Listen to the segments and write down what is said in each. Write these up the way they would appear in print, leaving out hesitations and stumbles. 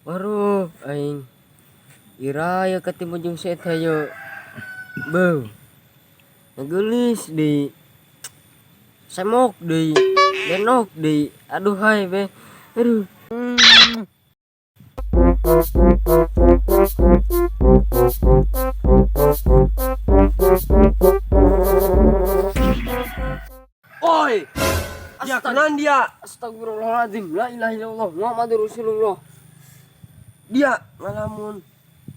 Waduh, aing iraha ya ketemu jeung si eta ye. Beuh. Ngageulis deui. Semok deui. Denok deui. Aduh hai be. Aduh. Oi. Ya kenan dia. Astagfirullahaladzim. La ilaha illallah Muhammadur Rasulullah. Dia ngalamun.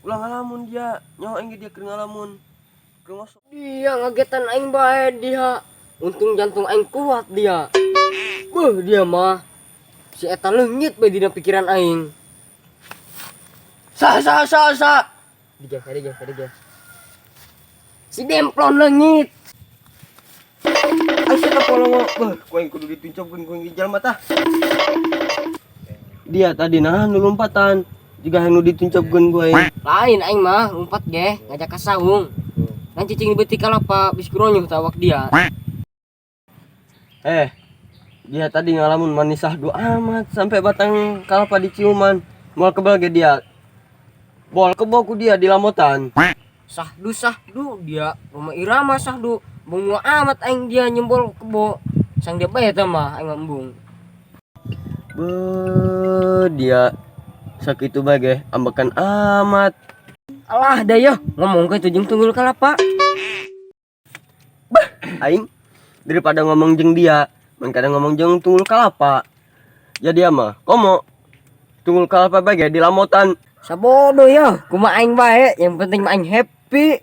Ulah ngalamun dia. Nyaho aing ge dia keur ngalamun. Keur ngosok. Dia ngagetan aing bae dia. Untung jantung aing kuat dia. Beuh dia mah. Si eta leungit bae dina pikiran aing. Sa sa sa sa. Diga, diga, diga. Si Demplon leungit. Ai sia polongo. Beuh, ku aing kudu dituncapkeun ku aing di jalma tah. Dia tadi nah nu lompatan. Jiga nu dituncapkeun ku aing. Lain aing mah lompat ge ngajak ka saung. Ngan cicing di beuti kalapa bis gronyuh tawak dia. Dia tadi ngalamun manis sahdu amat sampai batang kalapa diciuman. Moal kebal ge dia. Bol kebo ku dia di lamotan. Sahdu sahdu dia rumah irama sahdu. Bunga amat aing dia nyembol kebo. Sang dia bae eta mah aing embung. Beuh, dia sakitu bae ge ambekan amat. Alah da yeuh ngomong ke itu jeung tunggul kalapa. Bah, aing daripada ngomong jeung dia, mun kadang ngomong jeung tunggul kalapa. Ya dia mah komo tunggul kalapa bae ge di lamotan. Sabodo yeuh, kumaha aing bae, yang penting mah aing happy.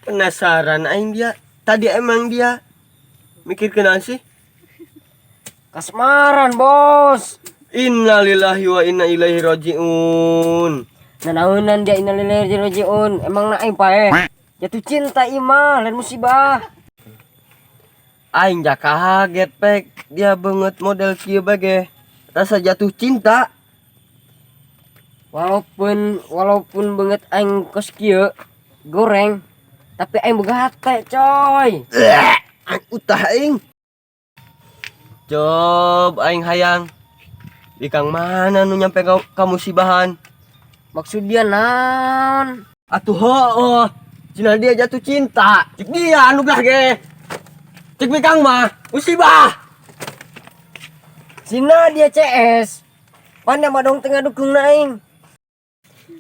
Penasaran aing dia. Tadi emang dia mikir kenaan sih? Kasmaran, Bos. Innalillahi wa inna ilaihi rajiun. Nanaonan dia innalillahi wa inna ilaihi rajiun. Emang na aing pae. Jatuh cinta ieu mah lain musibah. Aing ja kaget pek dia banget model kieu bae ge. Rasa jatuh cinta. Walaupun banget aing kos kieu goreng, tapi aing boga hate, coy. Aing utah aing. Cob aing hayang. Bikang mana nu nyampe ka musibahan? Maksud dia naon? Atuh heueuh. Cina dia jatuh cinta. Cik dia anu gah ge. Cik bikang mah musibah. Cina dia CS. Pandai mah dong tengah dukung na aing.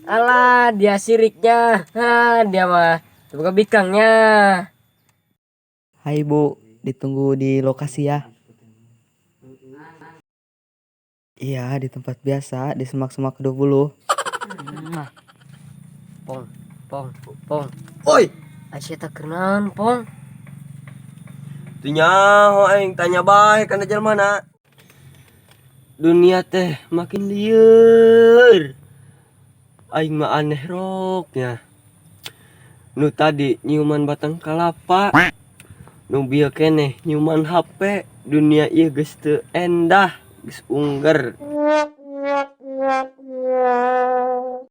Alah, dia siriknya. Ha, dia mah boga bikangnya. Hai Bu, ditunggu di lokasi ya. Iya, di tempat biasa, di semak-semak 20. Pong, pong, pong. Oi. Aisyah tak kenalan, pong. Teu nyaho aing tanya bae kana jelema na. Dunia teh makin lieur. Aing mah aneh roknya. Nu tadi nyiuman batang kalapa. Nu bieu keneh nyiuman HP. Dunia ieu geus teu endah, geus ungger.